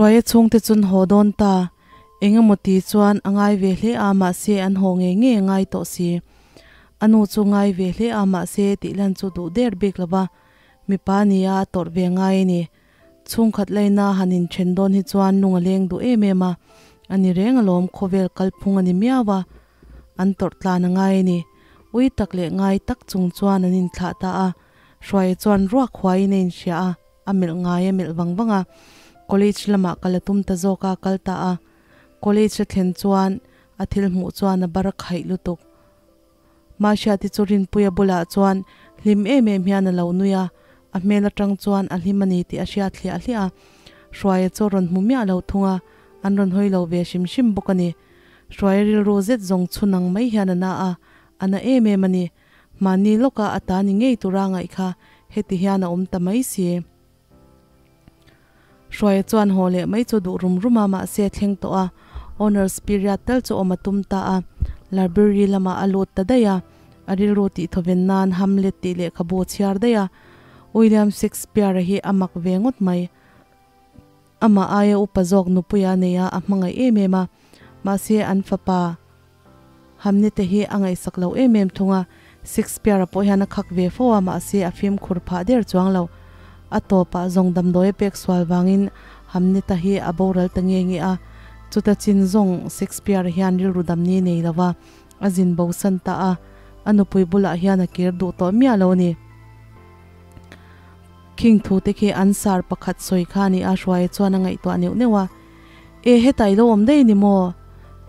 Hruaia chhungte chun haw dawn ta. Eng emaw ti chuan a ngai ve hle a, mahse an haw ngei ngei a ngai tawh si. A nu chu ngai ve hle a, mahse tih lan chu duh der bik lo va, mipa nia a tawrh ve ngai a ni. Chhungkhat laina han inthen dawn hi chuan lung a leng duh em em a, a ni reng alawm khawvel kalphung a ni miau a, an tawrh tlan a ngai a ni. Ui tak leh ngai tak chung chuan an inthlah ta a, Hruaia chuan ruak huaiin a inhria a. A melh ngai a melh vang vang a, college lamah kal a tum ta zawk a, kal ta a. College a thlen chuan a thil hmuh chuan a bar a khaih lutuk. Mahriati chu Rinpuia bulah chuan hlim em em hian a lo nui a, a hmel atang chuan a hlim a ni tih a hriat hliah hliah a. Hruaia chu a rawn hmu miah lo thung a, an rawn hawi lo ve hrim hrim bawk a ni. Hruaia rilru zet zawng chhun ang mai hian a na a, a na em em a ni. Mahni lawka a ta ni ngei tura ngaih kha heti hian a awm ta mai si. Hruaia chuan haw leh mai chu duh rum rum a, mahse a thleng tawh a, Honours period tal chu awm a tum ta a, library lamah a lut ta daih a, a rilru tih thawven nan Hamlet tih lehkhabu a chhiar daih a, William Shakespeare-a hi a mak ve ngawt mai. Amah aia upa zawk nupuia nei a, a hmangaih em em a, mahse an fapa Hamnete hi a ngaihsak lo em em thung a, Shakespeare-a pawh hian a khak ve fo a, mahse a fimkhur phah der chuang lo. A tawpah zawng damdawi a pek sual vangin Hamneta hi a boral ta nge nge a, chuta chin zawng Shakespeare-a hian rilru damni nei lo va, a zin bosan ta a, a nupui bulah hian a kir duh tawh miah lo a ni. Khing thu te khi an sar pakhat sawi kha a ni a, Hruaia chuan a ngaihtuah neuh neuh a. E, hetah i lo awm daih ni maw?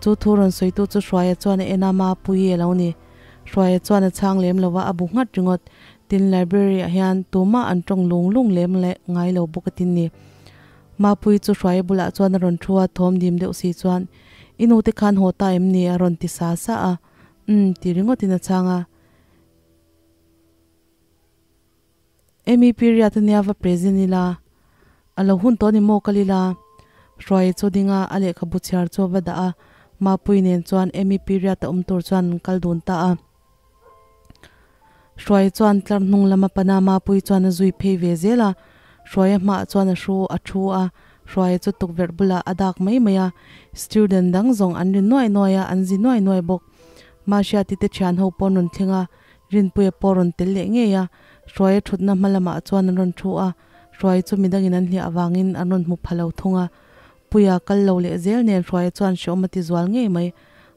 Chu thu rawn sawitu chu Hruaia chuan a en a, Mapuii a lo ni. Hruaia chuan a chhang lem lo va, a bu nghat ringawt. Tin, library ah hian tumah an tawng lung lung lem leh ngai lo bawk a tin ni. Mapuii chu Hruaia bulah chuan a rawn thu a, thawm dim deuh si chuan, I nu te khan haw ta em ni? a rawn ti sa sa a. Umm, ti ringawtin a chhang a. Amy period ania va present ila, a lo hun tawh ni maw kal ila? Hruaia chu dinga a lehkhabu chhiar chu a va dah a, Mapuii nen chuan Amy period a awm tur chuan an kal dun ta a. Hruaia chuan tlar hnung lama pana Mapuii chuan a zui phei ve zel a, Hruaia hmaah chuan a hru a thu a, Hruaia chu tukverh bulah a dak mai mai a, student dang zawng an ri nuai nuai a, an zi nuai nuai bawk. Mahriati te thian ho pawh an rawn thleng a, Rinpuia pawh rawn tel leh ngei a, Hruaia thutna hma lamah chuan an rawn thu a, Hruaia chu midangin an hliah avangin an rawn hmu pha lo thung a. Puia kal lo leh zel nen Hruaia chuan hreawm a ti zual ngei mai.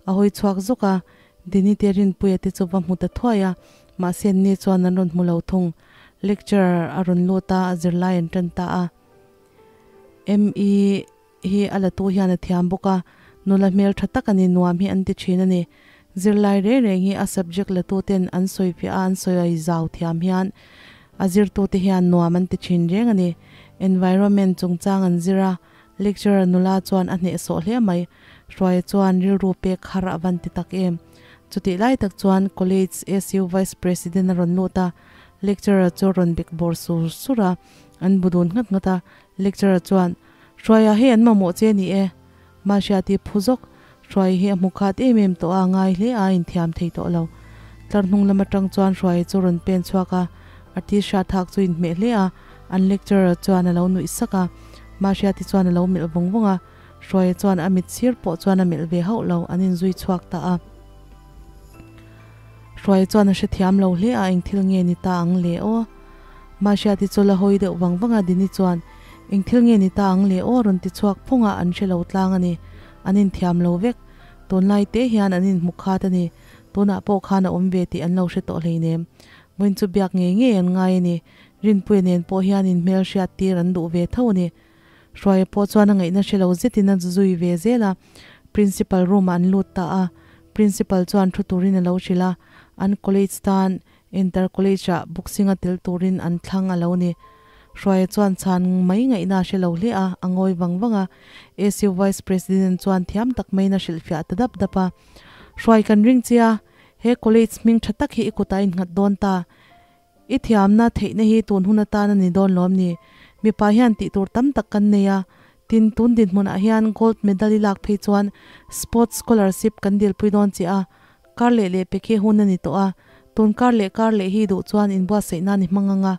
A hawi chhuak zawk a, Dini te Rinpuia te chu va hmu ta thuai a, mahse anni chuan an rawn hmu lo thung. Lecturer a rawn lut a, a zirlai an tan ta a. ME. hi a la tu hian a thiam bawk a, nula hmel tha tak a ni nuam hi an ti thin a ni. Zirlai reng reng hi a subject la tu ten an sawi fiah a an sawi zau thiam hian a zirtu te hian nuam an ti thin reng a ni. Environment chungchang an zir a, lecturer nula chuan a hnehsawh hle mai. Hruaia chuan rilru pek har a van ti tak em. Chutih lai tak chuan college SU vice president a rawn lut a, lecturer chu a rawn bek bawr sur sur a, an bu dun nghat nghat a, lecturer chuan Hruaia hi an mamawh che ni e. Mahria ti phu zawk, Hruaia hi a hmu khat em em tawh a, ngai hle a inthiam thei tawh lo. Tlar hnung lam atang chuan Hruaia chu rawn pen chhuak a, a t-shirt hak chu inhmeh hle a, an lecturer chuan a lo nuih sak a. Mahria ti chuan a lo melh vawng vawng a, Hruaia chuan a mit sir pawh chuan a melh ve hauh lo, an inzui chhuak ta a. Hruaia chuan a hrethiam lo hle a, engthil nge ni ta ang le aw? Mahria ti chu la hawi deuh vang vang a, Dini chuan, Engthil nge ni ta ang le aw? rawn ti chhuak phung a, an hre lo tlang a ni. An inthiam lo vek. Tunlai te hian an inhmu khat a ni. Tunah pawh khan a awm ve tih an lo hre tawh hleinem. Vawiin chu biak ngei ngei an ngai a ni. Rinpuia nen pawh hian inhmel hriat tir an duh ve tho a ni. Hruaia pawh chuan a ngaihna hre lo zetin a zui ve zel a, Principal room ah an lut ta a. Principal chuan thu turin a lo hrilh a, an college tan Inter College ah boxing a tel turin an thlang a lo ni. Hruaia chuan chhan mai ngaihna a hre lo hle a, a ngawi vang vang a. ASU Vice President chuan thiam tak maiin a hrilhfiah ta dap dap a. Hruai kan ring che a, he college hming tha tak hi i kutah a innghat dawn ta. I thiamna theihna hi tun hun atan a ni dawn lawm ni? Mipa hian tih tur tam tak kan nei a, tin tun dinhmunah hian gold medal i lak phei chuan sports scholarship kan dilpui dawn che a, kar leh leh pek hi hun a ni tawh a, tun kar leh kar leh hi duh chuan inbuatsaih nan i hmang ang a,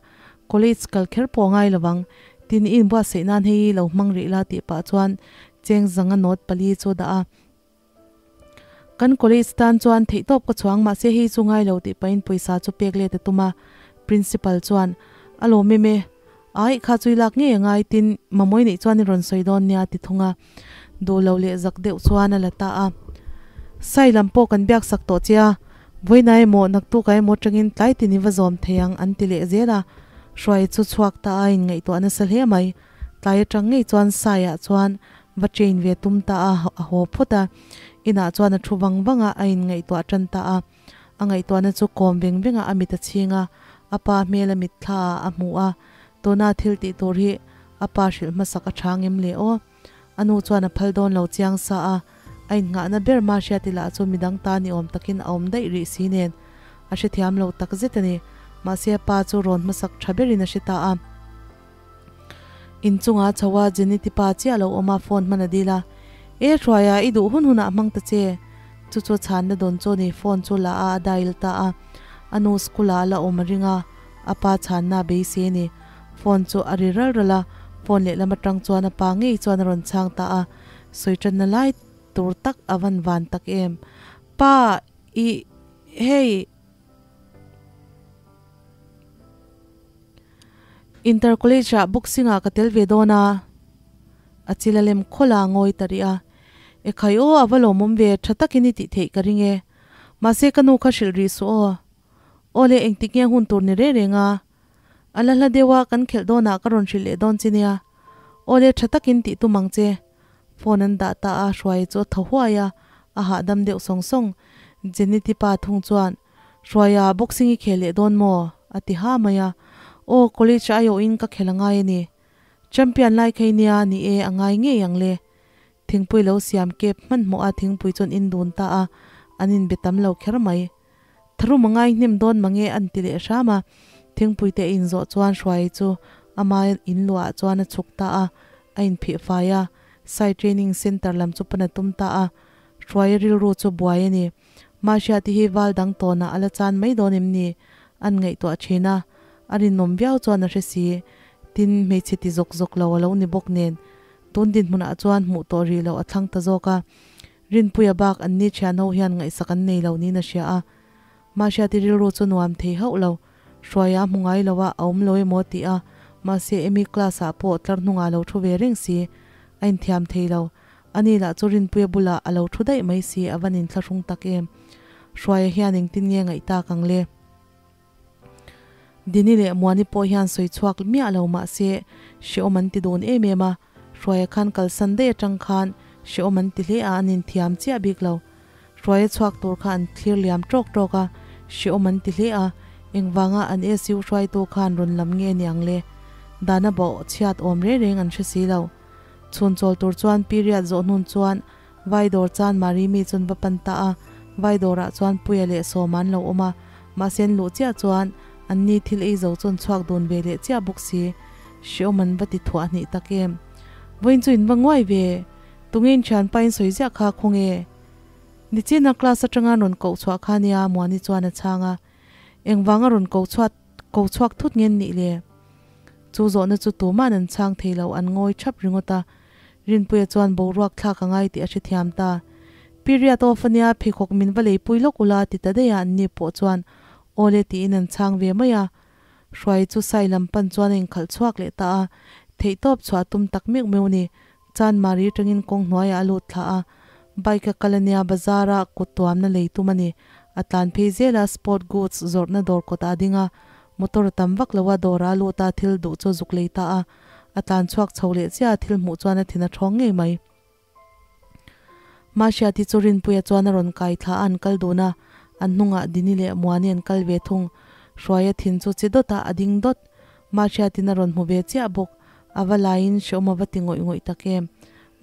college kal kher pawh a ngai lo vang. Tin, i inbuatsaih nan hei lo hmang rih la tih pah chuan cheng zanga note pali chu dah a. Kan college tan chuan theihtawp ka chhuang mahse hei chu ngai lo tih pahin pawisa chu pek let a tum a. Principal chuan, A lawm em e, ai kha chu i lak ngei a ngai tin Mamawi neih chuan i rawn sawi dawn nia ti thung a. Duh lo leh zak deuh chuan a la ta a. Sai lam pawh kan biak sak tawh che a, vawiina emaw naktukah emaw atangin tlai tin i va zawm thei ang an ti leh zel a. Hruai chu chhuak ta a inngaihtuah nasa hle mai. Tlai atang ngei chuan Saiah chuan va train ve tum ta a, a haw phawt a. Inah chuan a thu vang vang a, a inngaihtuah tan ta a. A ngaihtuahna chu kawm veng veng a, a mit a chhing a, a pa hmel a mit thla ah a hmu a. Tuna thil tih tur hi a pa hrilh hmasak a tha ngem le aw. A nu chuan a phal dawn lo chiang sa a, a innghahna ber mah hriati lah chu midang ta ni awm takin a awm daih rih si nen a hrethiam lo tak zet a ni. Mahse a pa chu rawn hmasak tha berin a hre ta a. Inchungah chho a Jenny ti pa chiah lo awm a phone hman a dil a, E Hruaia i duh hun hunah hmang ta che. Chu chu chhanna dawn chu ni phone chu la a a dial ta a. A nu school ah a la awm a ring a, a pa chhanna a beisei a ni. Phone chu a ri ral ral a, phone lehlam atang chuan a pa ngei chuan a rawn chhang ta a, sawi tanna lai tur tak a van van tak em. Pa i hei. Inter college ah boxing ah ka tel ve dawn a, a chil a lem khawlh a ngawi ta rih a, Ekhai aw a va lawmawm ve, tha takin i tih theih ka ring e, mahse ka nu kha hrilh rih suh aw. Aw le engtik nge hun tur ni reng reng a, a la hla deuh a kan khelh dawnah ka rawn hrilh leh dawn che nia. Aw le tha takin tih tum ang che. Phone an dah ta a, Hruaia chu a thaw huai a, a hahdam deuh sawng sawng. Jenny ti pa thung chuan, Hruaia, boxing i khel leh dawn maw? a ti ha mai a. Aw, college aiawhin ka khel a ngai a ni. Champion lai kha i nia, ni e, a ngai ngei ang le. Thingpui lo siam kep hmanhmawh a thingpui chuan in dun ta a, an inbe tam lo kher mai. Tharum a ngai hnem dawn mange an ti leh hram a, thingpui te a inzawh chuan Hruaii chu ama in luahah chuan a chhuk ta a, a inphih fai a, Sai Training Centre lam chu pan a tum ta a, Hruaii rilru chu buai a ni. Mahriati hi val dang tawnah a la chan mai dawn em ni? An ngaihtuah thin a, a rinawm viau chuan a hre si. Tin, hmeichhe ti zawk zawk lo a lo ni bawk nen, tun dinhmunah chuan hmuh tawh rih loh a thlang ta zawk a. Rinpuia bak an ni thian ho hian ngaihsak an nei lo niin a hria a. Mahriati rilru chu nuam thei hauh lo. Hruaia a hmu ngai lo a, a awm lo emaw tih a, mahse Amy class ah pawh tlar hnungah a lo thu ve reng si. A inthiam thei lo. Ani lah chu Rinpuia bulah a lo thu daih mai si, a van inthlahrung tak em. Hruaia hian engtin nge ngaih tak ang le? Dini leh Muani pawh hian sawi chhuak miah lo mahse hrehawm an ti dun em em a, Hruaia khan kalsan daih atang khan hrehawm an ti hle a, an inthiam chiah bik lo. Hruaia chhuak tur kha an thlir liam tawk tawk a, hrehawm an ti hle a, engvanga an SU hruaitu khan rawn lam nge ni ang le? Dana bawh chhiat awm reng reng an hre si lo. Chhun chawl tur chuan period zawh hnun chuan Vai dawr chan Marimi chun va pan ta a, vai dawrah chuan Puia leh Sawma an lo awm a, mahse an luh chiah chuan an ni thil ei zo chun chhuak dun ve leh chiah bawk si. Hreawm an va ti thuah hnih tak em. Vawiin chu in va nguai ve, tunge in thianpa in sawi ziah kha khawnge? Nichina class atanga rawn koh chhuah kha nia Muani chuan a chhang a, engvanga rawn ko chhuat ko chhuak thut nge an nih le? Chu zawhna chu tuma'n an chhang thei lo, an ngawi thap ringawt a. Rinpuia chuan boruak thlak a ngai tih a hrethiam ta. Period off ania pheikhawk min va leipui lawk ula ti ta daih a, anni pawh chuan aw le tiin an chhang ve mai a. Hruai chu sai lam pan chuan a inkhalh chhuak leh ta a, theihtawp chhuah a tum tak meuh meuh ni. Chanmari atangin kawng hnuaiah a lut thla a, bike a kal ania bazar a kut tuamna lei tum a ni. A tlan phei zel a, sport goods zawrhna dawr kawtah a ding a, motor a tam vak lo a, dawrah a lut a, thil duh chu a zuk lei ta a. A tlan chhuak chho leh chiah a thil hmuh chuan a thin a thawng ngei mai. Mahriati chu Rinpuia chuan a rawn kai thla a an kal dun a, an hnungah Dini leh Muani an kal ve thung. Hruaia thin chu chi dawt a, a ding dawt. Mahriatin a rawn hmu ve chiah bawk. A va laiin hreawm a va ti ngawih ngawih tak em.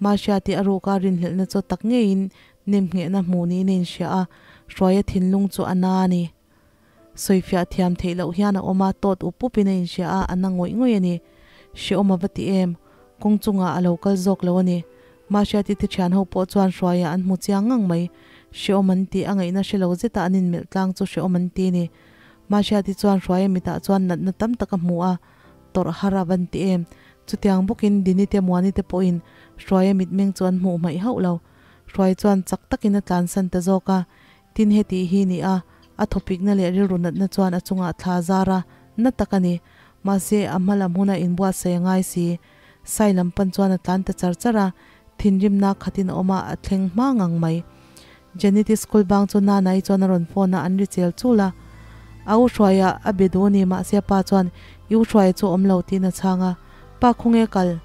Mahriati a ruka rinhlelhna chu tak ngeiin nemnghehna hmu niin a inhria a, Hruaia thinlung chu a na a ni. Sawifiah thiam theih loh hian a awm a, tawt up up in a inhria a, a na ngawih ngawih a ni. Hrehawm a va ti em? Kawng chungah a lo kal zawk lo a ni. Mahriati te thian ho pawh chuan Hruaia an hmu chiang ngang mai. Hrehawm an tih a ngaihna hre lo zeta an inmelh tlang chu hrehawm an ti a ni. Mahriati chuan Hruaia mitah chuan natna tam tak a hmu a, tawrh har a van ti em? Chutiang bawkin Dini te Muani te pawhin Hruaia mitmeng chu an hmuh hmaih hauh lo. Hruai chuan chak takin a tlansan ta zawk a, tin heti hi ni a, a thawpikna leh rilru natna chuan a chungah thla zar a, na tak a ni. Mahse, a hma lam huna inbuatsaih a ngai si. Sai lam pan chuan a tlan ta char char a, thinrimna khatin a awm a, a thleng hma ngang mai. Janeti school bang chu Nanai chuan a rawn phone a, an ri chel chul a. A u Hruaia a be duh a ni, mahse a pa chuan i u Hruaia chu a awm lo tiin a chhang a. Pa khawnge kal?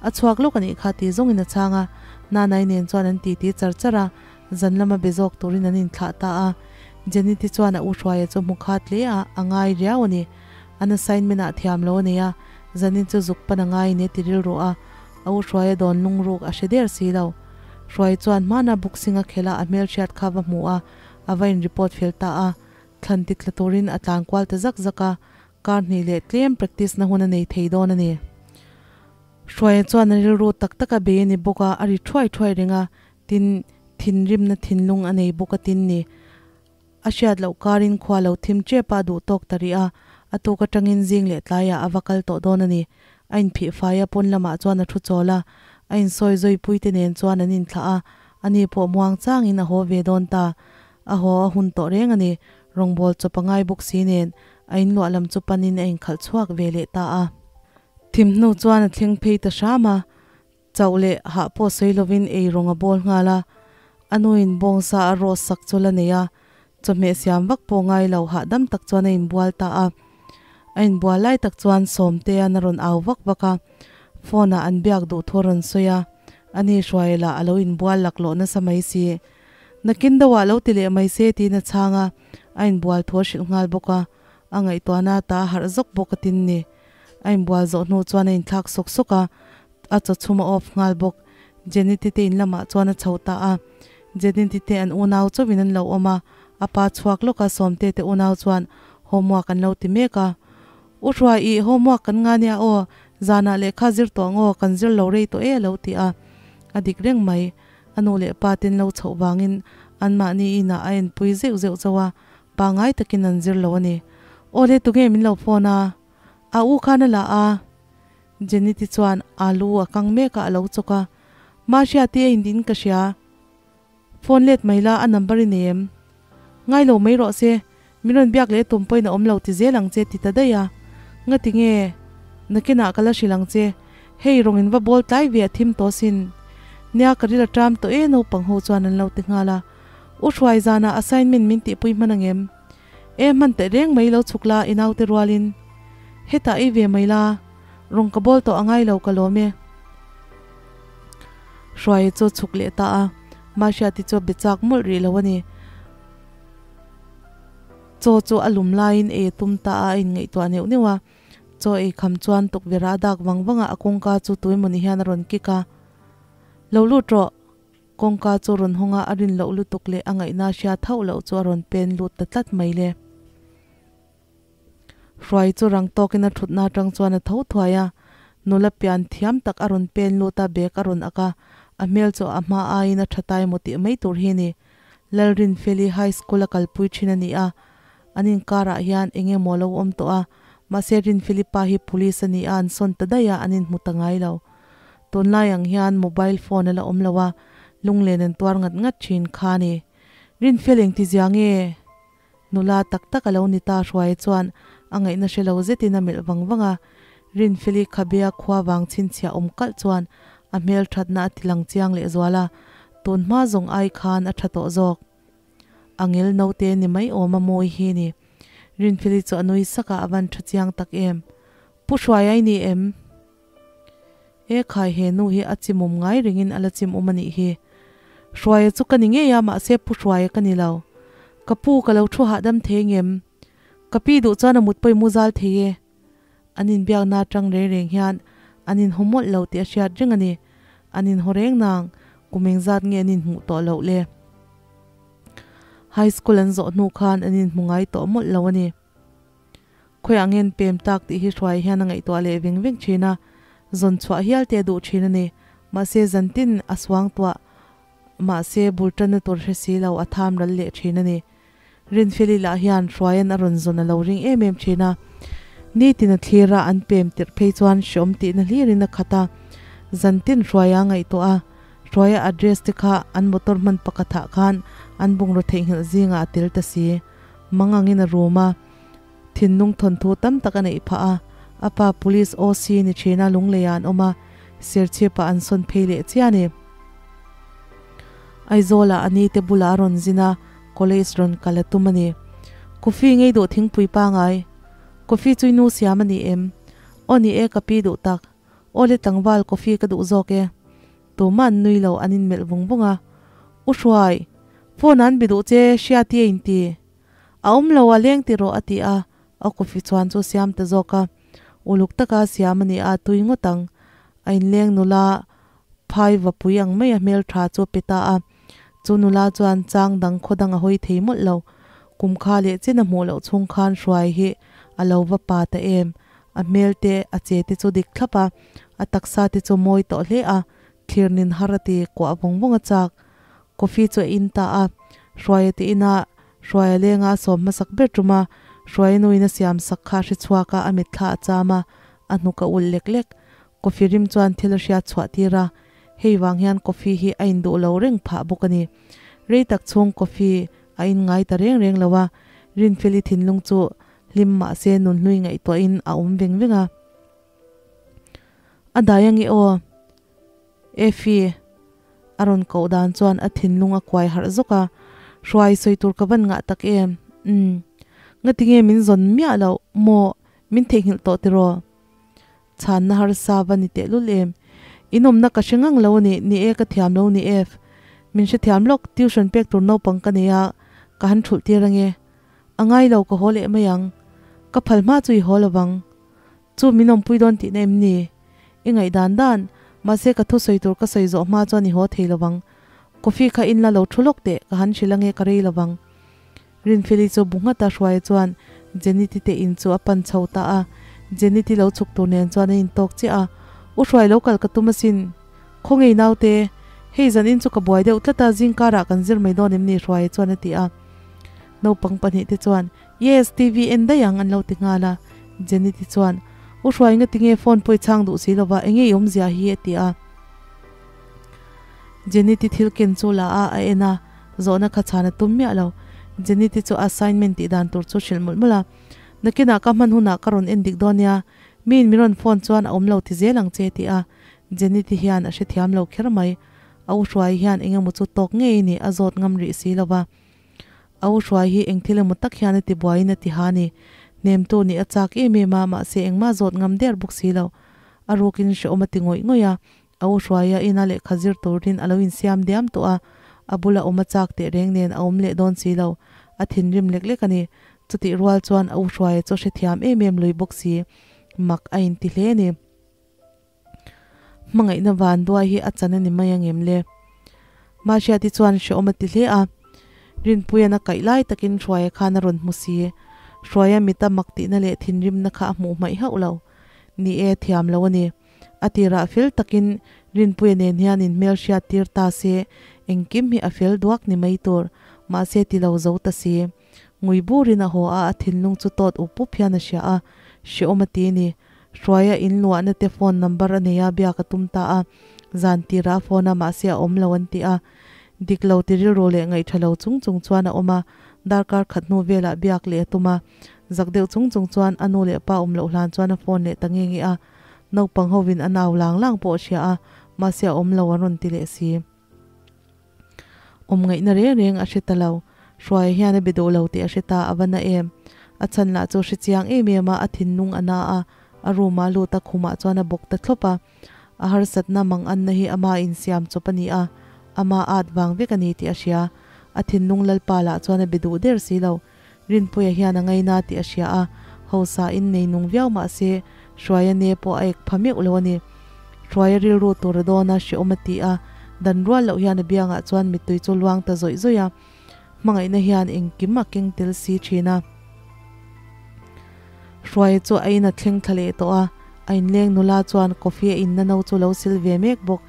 A chhuak lawk a nih kha ti zawngin a chhang a. Nanai nen chuan an titi char char a, zan lama be zawk turin an inthlah ta a. Janeti chuan a u Hruaia chu hmu khat hle a, a ngai riau a ni. An assignment ah thiam lo a nei a, zanin chu zuk pan a ngai in e ti rilru a, a u Hruaia dawn lungruk a hre der si lo. Hruai chuan hmana boxing a khelh a, a hmelhriat kha va hmu a, a va in report fel ta a, thlan ti tla turin a tlan kual ta zak zak a, kar hnih leh tlem practice na hun a nei thei dawn a ni. Hruaia chuan a rilru tak tak a bei a ni bawk a, a ri thuai thuai reng a, tin, thinrimna thinlung a nei bawk a tin ni. A hriat loh karin khua lo thim tep a duh tawk ta rih a, a tuk atangin zing leh tlaiah a va kal tawh dawn a ni. A inphih fai a pawn lamah chuan a thu chawl a, a insawi zawipui te nen chuan an inthlah a, ani pawh muang changin a haw ve dawn ta. A haw a hun tawh reng a ni, rawngbawl chawp a ngai bawk si nen a inluah lam chu panin a inkhalh chhuak ve leh ta a. Thim hnu chuan a thleng phei ta hram a, Chauh leh hah pawh sawi lovin ei rawng a bawl nghal a, a nuin bawngsa a rawh sak chu la nei a, chawhmeh siam vak pawh ngai lo hahdam tak chuan a inbual ta a. A inbual lai tak chuan Sawmtea'n a rawn au vak vak a, phone ah an biak duh thu a rawn sawi a, ani hruai lah a lo inbual laklawh nasa mai si. Nakin deuhah lo ti leh mai se tiin a chhang a, a inbual thu a hrilh nghal bawk a, a ngaihtuahna ta a harh zawk bawk a tin ni. A inbual zawh hnu chuan a inthlak sawk sawk a, A chaw chhum a off nghal bawk. Jenny te in lamah chuan a chho ta a. Jenny te an unau chauhin an lo awm a. A pa chhuak lawk a, Sawmte te unau chuan homework an lo ti mek a. U Hruai ih homework kan nga nia aw, zanah lehkha zir tawh ang aw, kan zir lo rei tawh e a lo ti a. A dik reng mai. A nu leh pa ten lo chhoh vangin anmahni inah a enpui zeuh zeuh chauh a, pangai takin an zir lo a ni. Aw le tunge min lo phone a? A u khan a la a. Jenny te chuan alu a kang mek a a lo chawk a, Mahriati a indin ka hria, phone let mai la a number i nei em? Ngai lo mai rawh se, min rawn biak leh tum pawhin a awm lo ti zel ang che ti ta daih a, ngati nge nakinah ka la hrilh ang che, hei rawng in va bawl tlai ve a thim tawh sin, nia ka ril a ṭam tawh e naupang ho chuan an lo ti nghal a, U Hruai zanah assignment min tihpui hman angem? E hman teh reng mai lo chhuk la i naute rualin hetah ei ve mai la, rawng ka bawl tawh a ngai lo ka lawm e. Hruaia chu chhuk leh ta a, Mahriati chu a be chak mawlh rih lo a ni. Chaw chu a lum laiin ei a tum ta a, a inngaihtuah neuh neuh a. Chaw ei kham chuan tukverh a dak vang vang a, a kawngka chu tuemawni hian a rawn kik a, Lo lut rawh. Kawngka chu rawn hawng a, a rin loh lutuk leh a ngaihna hriat hauh loh chu a rawn pen lut ta tlat mai le. Hruai chu rang tawkin a thutna atang chuan a tho thuai a, nula pian thiam tak a rawn pen lut a, bag a rawn ak a, a hmel chu a hma aiin a tha tai maw tih mai tur hi a ni. Lalrinfeli High School a kalpui thin a ni a, an inkarah hian eng emaw lo awm tawh a, mahse Rinfeli pa hi police a ni a, an sawn ta daih a, an inhmu ta ngai lo. Tunlai ang hian mobile phone a la awm lo a, lunglen an tuar ngat ngat thin kha a ni. Rinfel engti zia nge? Nula tak tak a lo ni ta Hruaia chuan a ngaihna hre lo zetin a melh vang vang a. Rinfeli khabea khua vang chhinchhiah awm kalh chuan a hmel thatna a ti lang chiang leh zual a, tun hma zawng ai khan a tha tawh zawk. Angel naute ni mai awm a mawi hi ni. Rinfeli chu a nui sak a, a van tha chiang tak em. Pu Hruaia i ni em? E khai he nu hi a chimawm ngai ringin a la chimawm a nih hi. Hruaia chu ka ni ngei a mahse pu Hruaia ka ni lo. Ka pu ka lo thu hahdam thei ngem? Ka pi duh chuan a mut pawh i mu zal thei e. An inbiakna atang reng reng hian an inhaw mawlh lo tih a hriat reng a ni. An inhaw reng nang kum engzat nge an inhmuh tawh loh le? High school an zawh hnu khan an inhmu ngai tawh mawlh lo a ni. Khawiah ngen pem tak tih hi hruai hian a ngaihtuah leh veng veng thin a, zawn chhuah hial te a duh thin a ni. Mahse zantin a suang tuah, mahse bul tanna tur hre si lo a tham ral leh thin a ni. Rinfeli lah hian Hruaian a rawn zawn a lo ring em em thin a. Nitin a thlir a, an pem tirh phei chuan hreawm tihna hlirin a khat a, zantin Hruaia ngaihtuah a, Hruaia address te kha an motor hman pakhatah khan an bungraw theihnghilh zingah a tel ta si. Mangangin a rum a, thinlung thawnthu tam tak a neih phah a, a pa Police OC ni thina Lungleiah an awm a, Serchhip-ah an sawn phei leh chiah a ni. Aizawlah a ni te bulah a rawn zin a, college rawn kal a tum a ni. Coffee ngei duh thingpui pangai. Coffee chu i nu siam a ni em? Aw ni e ka pi duh tak. Aw le tlangval coffee ka duh zawk e. Tumah an nui lo an inmelh vung vung a. U Hruai, phone ah an be duh che Hriati a inti. A awm lo a leng ti rawh a ti a, a coffee chuan chu siam ta zawk a. Uluk taka siam a ni a tui ngawt ang. A inleng nula phai vapui ang mai a hmeltha chu a pe ta a. Chu nula chuan chang dang khaw dang a hawi thei mawlh lo. Kum kha leh chin a hmuh loh chhung khan Hruai hi a lo va pa ta em. A hmel te, a che te chu dik thlap a, a taksa te chu mawi tawh hle a, thlir nin har a ti kuah vawng vawng a chak. Coffee chu a in ta a, Hruaia te inah Hruaia lenga a sawm hmasak ber tum a, Hruaia nuin a siam sak kha a hre chhuak a, a mitthla a cham a, a hnuk a ulh lek lek. Coffee rim chuan thil a hriat chhuah tir a, hei vang hian coffee hi a induh lo reng phah bawk a ni. Rei tak chhung coffee a in ngai ta reng reng lo a, Rinfeli thinlung chu hlim mah se nun hlui ngaihtuahin a awm veng veng a. A dai ange aw, Effie a rawn koh dan chuan a thinlung a kuai harh zawk a, Hruai sawi tur ka van ngah tak em? Umm. Ngatinge min zawn miah loh maw, min theihnghilh tawh tiraw? Chhanna harsa va ni tehlul em? In awmna ka hre ngang lo a ni, ni e ka thiam lo ni ef. Min hrethiam lawk, tuition pek tur naupang ka nei a, ka han thulh tir ange. A ngai lo ka haw leh mai ang. Ka phal hma chu i haw lovang. Chu min awmpui dawn tihna em ni? I ngaihdan dan, mahse ka thusawi tur ka sawi zawh hma chuan i haw thei lovang. Coffee kha in la lo thu lawk teh, ka han hrilh ange ka rei lovang. Rinfeli chu bu nghata hruaia chuan Jenity te in chu a pan chho ta a, Jenity lo chhuk tur nen chuan a intawk chiah a, U Hruai lo kal ka tum asin, khawngei naute, hei zan in chu ka buai deuh tlat a, zingkarah kan zir mai dawn em ni Hruaia chuan a ti a. Naupang pahnih te chuan, Yes, TV en daih ang an lo ti nghal a, Jenity chuan, U Hruai nga tinge phone pawh i chhang duh si lova, enge i awmzia hi a ti a. Jenity thil ken chu la a, a en a. Zawhna kha chhan a tum miah lo. Jenny te chu assignment tih dan tur chu hrilh mawlh mawlh a. Nakinah ka hman hunah ka rawn en dik dawn nia, miin min rawn phone chuan a awm lo ti zel ang che ti a. Jenny te hian a hrethiam lo kher mai. A u Hruai hian eng emaw chu tawk ngei ni a zawt ngam rih si lo va. A u Hruai hi eng thil emaw tak hian a ti buaiin a ti ha ni. Hnemtu nih a chak em em a, mahse engmah zawt ngam der bawk si lo. A rukin hrehawm a ti ngawih ngawih a. A u Hruaia ina lehkha zir turin a lo insiam diam tawh a, a bula awm a chak teh reng nen a awm leh dawn si lo. A thinrim lek lek a ni. Chutih rual chuan a u Hruaia chu a hrethiam em em lui bawk si. Mak a inti hle a ni. Hmangaihna van duai hi a chan a ni mai angem le? Mahriati chuan hrehawm a ti hle a. Rinpuia'n a kaih lai takin Hruaia khan a rawn hmu si. Hruaia mita mak tihna leh thinrimna kha a hmuh hmaih hauh lo. Ni e, thiam lo a ni. A tirah fel takin Rinpuia nen hian inhmel hriat tir ta se, engkim hi a fel duak ni mai tur, mahse ti lo zo ta si. Ngui burin a haw a, a thinlung chu tawt up up hian a hria a, hreawm a ti ni. Hruaia inluahna te phone number a nei a, biak a tum ta a, zan tirah a phone a, mahse a awm lo an ti a. Dik lo ti rilru leh ngaihṭha lo chung chung chuan a awm a, darkar khat hnu velah biak leh a tum a. Zak deuh chung chung chuan a nu leh pa awm loh hlan chuan a phone leh ta nge nge a. Naupang hovin a nau lang lang pawh a hria a, mahse a awm lo an rawn ti leh si. Awm ngaihna reng reng a hre ta lo. Hruaia hian a be duh lo tih a hre ta, a va na em. A chhan lah chu hre chiang em em a, a thinlung a na a, a room ah lut a khumah chuan a bawk ta thlawp a. A harsatna mang anna hi ama insiam chawp a ni a, ama at vang vek a ni tih a hria. A thinlung Lalpa lah chuan a be duh der si lo. Rinpuia hian a ngaina tih a hria a, hausa in nei nung viau mah se Hruaia ne pawh a ek pha meuh lo a ni. Hruaia rilru tur a dawn a, hrehawm a ti a, dan rual loh hian a biangah chuan mittui chu luang ta zawih zawih a, hmangaihna hian engkim a keng tel si thin a. Hruaia chu a in a thleng thla leh tawh a, a inleng nula chuan coffee a inna no chu lo sil ve mek bawk.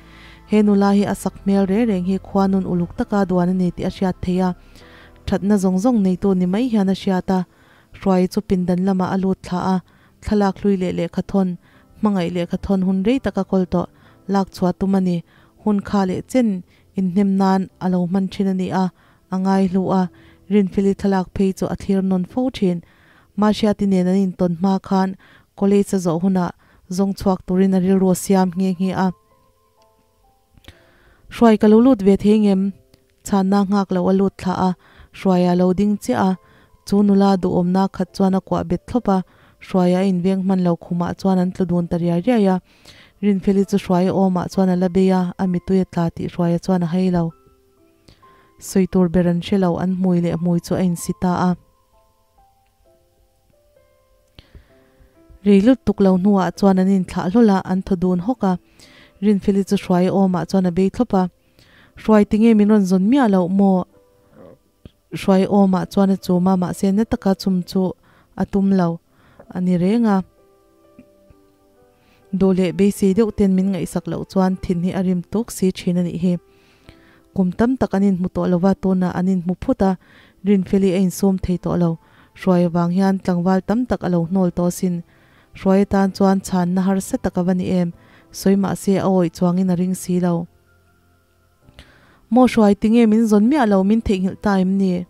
He nula hi a sak hmel reng reng hi khua nun uluk taka duan a ni tih a hriat theih a. Thatna zawng zawng neitu ni mai hian a hriat a, Hruai chu pindan lamah a lut thla a, Thlalak hlui leh lehkhathawn, hmangaih lehkhathawn hun rei tak a kawl tawh lak chhuah tum a ni. Hun kha leh chen inhnem nan a lo hman thin a ni a, a ngaihlu a, Rinfeli thlalak phei chu a thlir nawn fo thin. Mahriati nen an intawn hma khan college a zawh hunah zawng chhuak turin a rilru a siam nghe nghe a. Hruai ka lo lut ve thei ngem? Chhanna nghak lo a lut thla a, Hruaia lo ding chiah a, chu nula duhawmna khat chuan a kuah bet thlawp a, Hruaia a inveng hman lo khumah chuan an tlu dun ta riai riai a. Rinfeli chu Hruaia awmah chuan a la bei a, a mitui a tla tih Hruaia chuan a hai lo. Sawi tur ber an hre lo, an hmui leh hmui chu a insi ta a. Rei lut tuk lo hnuah chuan an inthlah hlawl a, an thaw dun hawk a. Rinfeli chu Hruaia awmah chuan a bei thlawp a. Hruai tinge min rawn zawn miah loh maw? Hruai awmah chuan a chum a, mahse na taka chum chu a tum lo a ni reng a. Duh leh beisei deuh ten min ngaihsak loh chuan thin hi a rim tuk si thin a nih hi. Kum tam tak an inhmu tawh lo va, tunah an inhmu phut a, Rinfeli a insum thei tawh lo. Hruai avang hian tlangval tam tak a lo hnawl tawh asin. Hruai atan chuan chhanna harsa tak a va ni em? Sawi mahse a awih chuangin a ring si lo. Maw hruai tinge min zawn miah lo min theihnghilh ta em ni?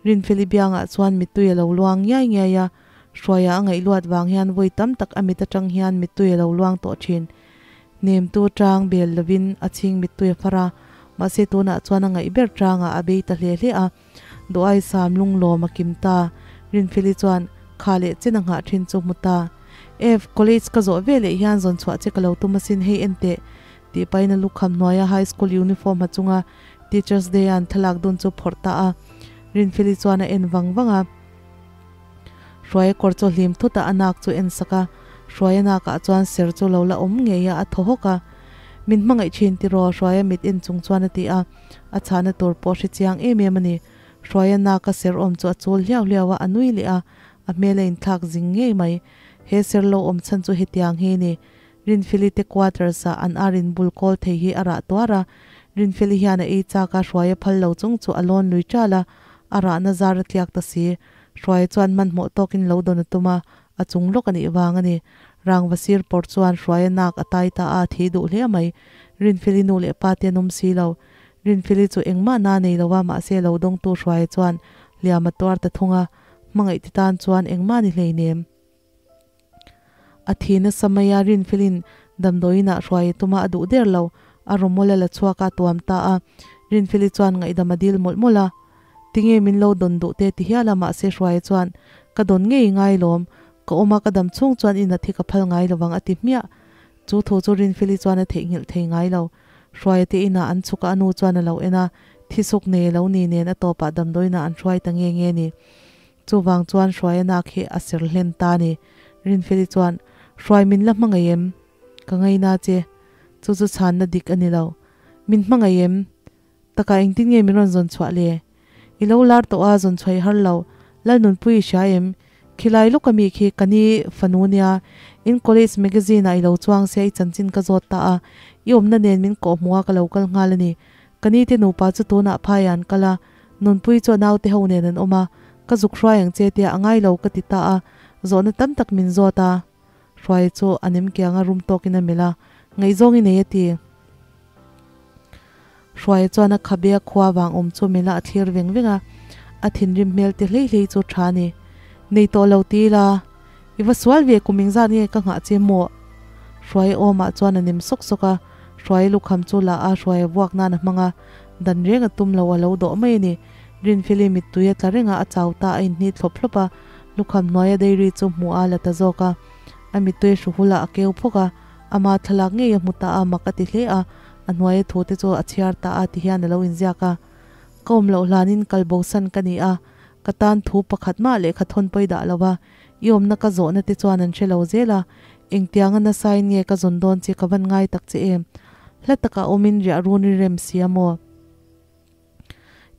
Rinfeli biangah chuan mittui a lo luang ngiai ngiai a, Hruaia a ngaih luat vang hian vawi tam tak a mit atang hian mittui a lo luang tawh thin. Hnemtu tang bel lovin a chhing mittui a far a, mahse tunah chuan a ngaih ber tangah a bei ta hle hle a. Duhai sam lunglawm a kim ta. Rinfeli chuan kha leh chen a nghah thin chu hmu ta. F, college ka zawh veleh hian zawn chhuah che ka lo tum asin hei en teh. Tih pahin a lukham hnuaia high school uniform ha chunga Teachers Day a an thlalak dun chu phawrh ta a. Rinfeli chuan a en vang vang a. Hruaia kawr chu a hlim thut a, a nak chu en sak a. Hruaia nakah chuan ser chu lo la awm ngei a, a thaw hawk a. Min hmangaih thin tiraw? Hruaia mit en chung chuan a ti a. A chhahna tur pawh hre chiang em em a ni. Hruaia naka ser awm chu a chul hliau hliau a, a nui leh a. A hmel a inthlak zing ngei mai. He ser lo awm chhan chu hetiang hi a ni. Rinfeli te quarters ah an ar in bul kawl thei hi a rah tuar a, Rinfeli hian a ei chak a, Hruaia phal lo chung chu a lawn lui ṭal a, a rahna zar a tliak ta si. Hruaia chuan hmanhmawh tawkin lo dawn a tum a, a chung lawk a nih vang a ni. Rangva sir pawr chuan Hruaia nak a tai ta a, a thei duh hle mai. Rinfeli nu leh pa te an awm si lo. Rinfeli chu engmah na nei lo a, mahse lo dawngtu Hruaia chuan hliam a tuar ta thung a, hmangaih ti tan chuan engmah ni hleinem. A thi nasa mai a, Rinfelin damdawiinah hruai a tum a, a duh der lo. A rawmawl a la chhuak a, a tuam ta a. Rinfeli chuan ngaihdam a dil mawlh mawlh a. Tinge min lo dawn duh te ti hial a, mahse Hruaia chuan, Ka dawn ngei ngai lawm, ka awm a, ka dam chhung chuan i nat hi ka phal ngai lovang a ti hmiah. Chu thu chu Rinfeli chuan a theihnghilh thei ngai lo. Hruaia te inah an chhuk a, a nu chuan a lo en a, thisuk nei a lo ni nen a tawpah damdawiinah an hruai ta nge nge ni. Chuvang chuan Hruaia nak hi a ser hlen ta a ni. Rinfeli chuan, Hruai min la hmangaih em? Ka ngaina che. Chu chu chhanna dik a ni lo. Min hmangaih em? Takah engtin nge min rawn zawn chhuah le? I lo lar tawh a, zawn chhuah i har lo. Lalnunpui i hria em? Khilai lawk ami khi ka ni fanu nia. In college magazine ah i lo chuang sia i chanchin ka zawt ta a. I awmna nen min kawh hmuh a ka lo kal nghal a ni. Ka ni te nupa chu tunah phaiah an kal a. Nunpui chu a naute ho nen an awm a, ka zuk hruai ang che tia a ngai lo ka ti ta a, zawhna tam tak min zawt a. Hruai chu a nem kiang a rum tawkin a melh a, ngaihzawng i nei a ti. Hruaia chuan a khabe a khua vang awm chu melh a a thlir veng veng a, a thinrim hmel te hlei hlei chu tha a ni. Nei tawh lo ti ila, i va sual ve kum engzat nge ka nghah che maw? Hruaia awmah chuan a nem sawk sawk a, Hruaia lukham chu la a Hruaia vuak nan a hmang a, Dan reng a tum lo a lo dawh mai a ni. Rinfeli mittui a tla reng a, a chau ta a inhni thlawp thlawp a, lukham hnuaia dairy chu hmuh a la ta zawk a. A mittui a hru hul a, a keu phawk a, ama thlalak ngei a hmu ta a, mak a ti hle a, a hnuaia thu te chu a chhiar ta a ti hian a lo inziak a. Ka awm loh hlanin kal bosan ka ni a, ka tan thu pakhat mah lehkha thawn pawi dah lo va, i awmna ka zawhna te chuan an hre lo zel a, Engtianga nasain nge ka zawn dawn che ka van ngai tak che em? Hla takah awmin riah run i rem si a maw?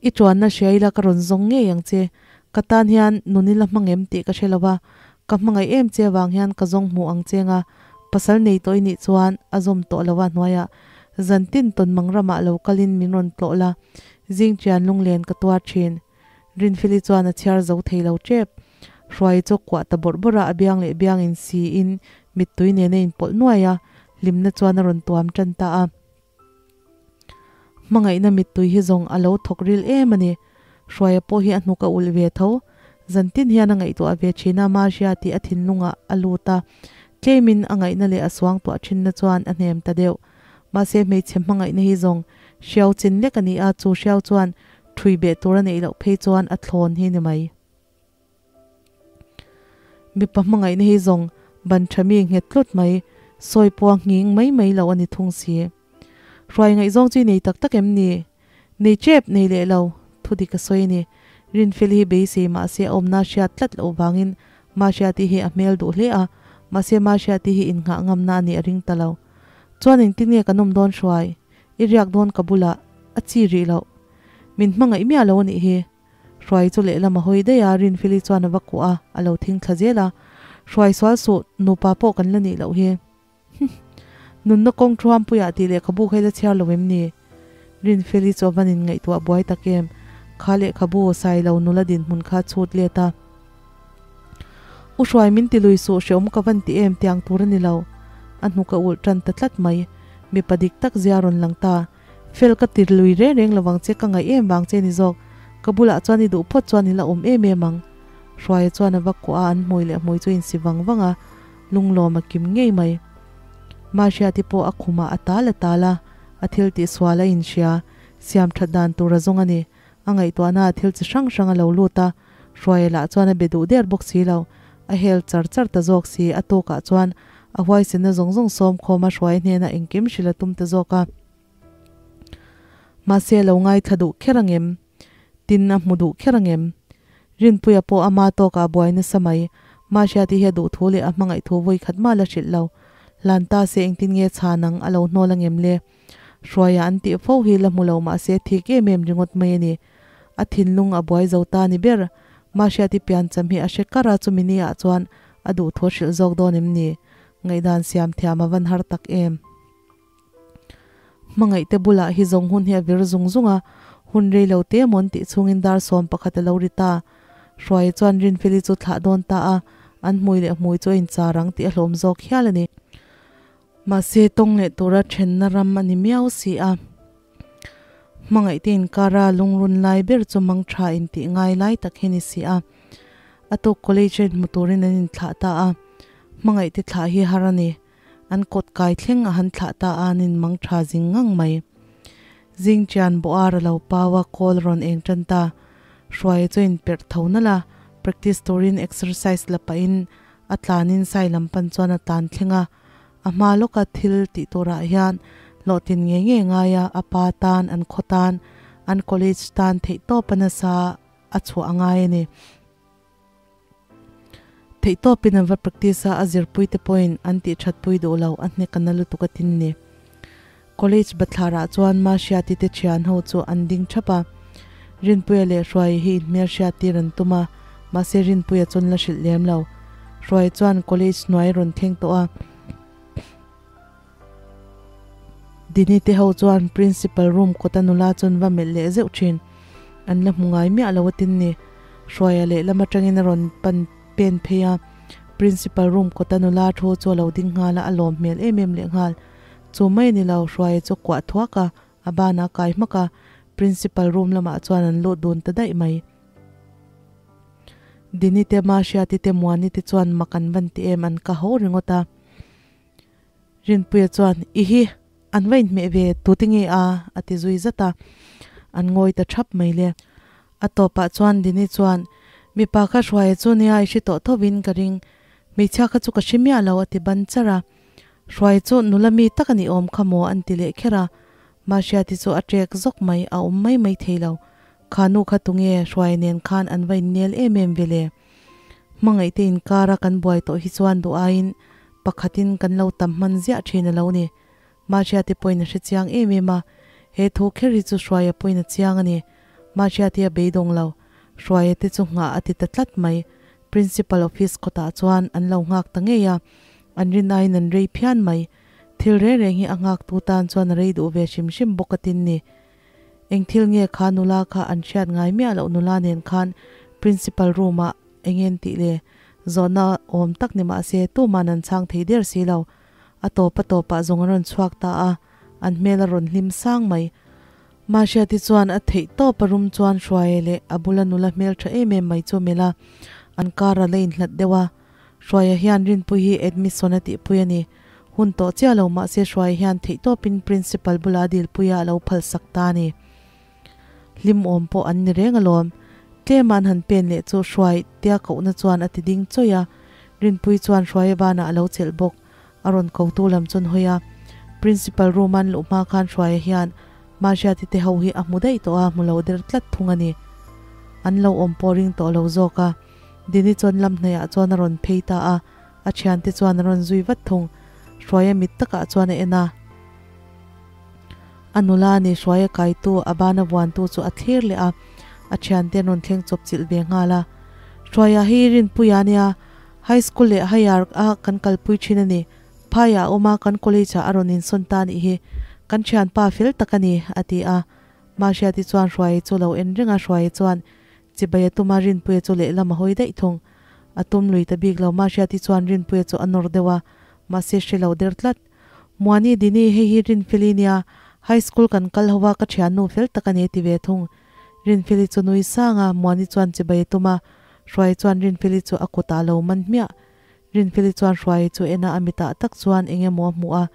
I tuanna hria ila ka rawn zawng ngei ang che. Ka tan hian nun ila hmang em tih ka hre lo va, ka hmangaih em che avang hian ka zawng hmuh ang che nga, pasal nei tawh i nih chuan a zawm tawh lo a hnuaiah zantin tawnmang ramah lo kalin min rawn tlawh la, zing chian lunglen ka tuar thin. Rinfeli chuan a chhiar zo thei lo tep. Hruai chu kuah ta bawrh bawrh a, a biang leh biang in si in mittui nen a inpawlh nuai a, hlimna chuan a rawn tuam tan ta a. Hmangaihna mittui hi zawng a lo thawk ril em a ni. Hruaia pawh hi a hnuk a ulh ve tho. Zantin hian a ngaihtuah ve thin a, Mahria tih a thinlungah a lut a, tlemin a ngaihna leh a suangtuah thinna chuan a hnem ta deuh. Mahse hmeichhe hmangaihna hi zawng hriau chin lek a ni a, chu hriau chuan ṭhui beh tur a neih loh phei chuan a thlawn hi ni mai. Mipa hmangaihna hi zawng ban tha mi nghet tlut mai, sawi pawh a nghing mai mai lo a ni thung si. Hruai ngaihzawng chu i nei tak tak em ni? Nei chep nei leh lo, thu dik a sawi a ni. Rinfel hi beisei mahse a awmna hriat tlat loh vangin Mahriati hi a hmel duh hle a, mahse Mahriati hi innghah ngamna a nih a ring ta lo. Chuan engtin nge kan awm dawn Hruai? I riak dawn ka bulah a chi rih loh. Min hmangaih miah lo a nih hi. Hruai chu lehlam a hawi daih a, Rinfeli chuan a va kuah a, a lo thing thla zel a. Hruai sual suh, nupa pawh kan la nih loh hi. Nunna kawng thuampuiah tih lehkhabu kha i la chhiar lo em ni? Rinfeli chu a van in ngaihtuah buai tak em? Kha lehkhabu Sailo nula dinhmun kha chhut let a. U Hruai min ti lui suh hreawm ka van ti em tiang tur a ni lo. A hnuk a ulh tan ta tlat mai. Mipa dik tak zia rawn lang ta. Fel ka ti lui reng reng lovang che ka ngaih em vang che ni zawk. Ka bulah chuan i duh phawt chuan i la awm em em ang. Hruaia chuan a va kuah a, an hmui leh hmui chu insi vang vang a, lunglawm a kim ngei mai. Mahriati pawh a khumah a tal a tal a, a thil tih sual a inhria, siam that dan tur a zawng a ni. A ngaihtuahna ah thil chi hrang hrang a lo lut a, Hruaia lah chuan a be duh der bawk si lo. A hel char char ta zawk si, a tawkah chuan a huaisenna zawng zawng sawm khawm a Hruaia hnenah engkim hrilh a tum ta zawk a. Mahse a lo ngaithla duh kher angem? Tin a hmu duh kher angem? Rinpuia pawh ama tawkah a buai nasa mai. Mahriati hi a duh thu leh a hmangaih thu vawi khat mah la hrilh lo. Hlan ta se engtin nge chhan ang a lo hnawl angem le? Hruaia an tih fo hi la hmu lo mahse thik em em ringawt mai a ni. A thinlung a buai zo ta ni ber. Mahriati piancham hi a hre kar a chumi ni ah chuan a duh thu hrilh zawk dawn em ni? Ngaihdan siam thiam a van har tak em. Hmangaihte bulah hi zawng hun hi a vir zung zung a, hun rei lo te mawn tih chhungin dar 11 a lo ri ta. Hruaia chuan Rinfeli chu thlah dawn ta a, an hmui leh hmui chu a inchar ang tih a hlawm zawk hial a ni. Mahse tawng leh tura thenna ram a ni miau si a. Hmangaihte inkara lungrun lai ber chu mang tha intih ngai lai tak hi ni si a. A tuk college a inhmu turin an inthlah ta a, hmangaihte thlah hi har a ni. An kawt kai thleng a han thlah ta a, an inmang tha zing ngang mai. Zing chian bawh ar a lo pau a, call a rawn eng tan ta. Hruaia chu a inperh tho nalh a, practice turin exercise la pahin a tlanin sai lam pan chuan a tlan thleng a. A hma lawka thil tih turah hian hlawhtlin ngei ngei ngai a, a pa tan, an khaw tan, an college tan theihtawp a nasa a chhuah a ngai a ni. Theihtawpin an va practice a, a zirpuite pawhin an tih thatpui duh lo, a hnek a na lutuk a tin ni. College bathlarah chuan Mahriati te thian ho chu an ding thap a, Rinpuia leh Hruaia hi inhmel hriattir an tum a, mahse Rinpuia chuan la hrilh lem lo. Hruaia chuan college hnuai a rawn thleng tawh a, Dini te ho chuan principal room kawta nula chuan va melh leh zeuh thin. An la hmu ngai miah lo a tin ni. Hruaia lehlam atangin a rawn pan pen phei a, principal room kawta nula thu chu a lo ding nghal a, a lawm hmel em em leh nghal. Chu mai a ni lo, Hruaia chu kuah thuak a, a banah a kai hmak a, principal room lamah chuan an lut dun ta daih mai. Dini te, Mahriati te, Muani te chuan mak an van ti em, an ka ho ringawt a. Rinpuia chuan, I hi, an va inhmeh ve, tute nge a? a ti zui zat a, an ngawi ta thap mai le. A tawpah chuan Dini chuan, Mipa kha Hruaia chu nia i hre tawh thovin ka ring, hmeichhia kha chu ka hre miah lo a ti ban char a. Hruaia chu nula mi tak a ni awm kha maw an ti leh kher a. Mahriati chu a ṭek zawk mai, a awm mai mai thei lo. Kha nu kha tunge Hruaia nen khan an va innel em em ve le? Hmangaihte inkara kan buai tawh hi chuan duh aiin pakhatin kan lo tam hman ziah thin a lo ni. Mahriati pawhin a hre chiang em em a, he thu kher hi chu Hruaia pawhin a chiang a ni. Mahriati a beidawng lo, Hruaia te chu nghah a ti ta tlat mai. Principal office kawtah chuan an lo nghak ta ngei a, an rin aiin an rei phian mai. Thil reng reng hi a nghaktu tan chuan a rei duh ve hrim hrim bawk a tin ni. Eng thil nge kha nula kha an hriat ngai miah loh nula nen khan principal room ah. Engen tih le? Zawhna awm tak ni mah se tuman an chhang thei der si lo. A tawp a tawpah zawng an rawn chhuak ta a, an hmel a rawn hlim sang mai. Mahriati chuan a theih tawp a rum chuan Hruaia leh a bula nula hmel tha em em mai chu a melh a, an kar a la inhlat deuh a. Hruaia hian Rinpui hi admission a tihpui a ni. Hun tawh chiah lo mahse Hruaia hian theih tawpin Principal bula a dilpuia a lo phalsak ta a ni. Hlim awm pawh an ni reng alawm. Tlem an han pen leh chu Hruai tia kohna chuan a ti ding chawih a. Rinpui chuan Hruaia banah a lo chelh bawk. A rawn kotu lam chuan hawi a. Principal room an luh hma khan Hruaia hian Mahriati te ho hi a hmu daih tawh a, hmu lo der tlat thung a ni. An lo awm pawh ring tawh lo zawk a. Dini chuan lam hnaihah chuan a rawn phei ta a, a thiante chuan a rawn zui vat thung. Hruaia mit takah chuan a en a. A nula ni Hruaia kaitu a bana vuantu chu a thlir leh a, a thiante an rawn thleng chawp chilh ve nghal a. Hruaia hi Rinpuia nia, High School leh Higher a kan kalpui thin a ni. Phaiah a awm a, kan college ah a rawn insawn ta anih hi. Kan thianpa fel tak a ni, a ti a. Mahriati chuan Hruaia chu lo en reng a, Hruaia chuan Chibai a tum a, Rinpuia chu lehlam a hawi daih thung. A tum lui ta bik lo, Mahriati chuan Rinpuia chu a nawr deuh a, mahse hre lo der tlat. Muani Dini, hei hi Rinfeli nia, High School kan kal ho a, ka thiannu fel tak a ni a ti ve thung. Rinfeli chu nui sang a, Muani chuan chibai a tum a, Hruai chuan Rinfeli chu a kutah lo man hmiah. Rinfeli chuan Hruai chu en a, a mitah tak chuan eng emaw a hmuh a,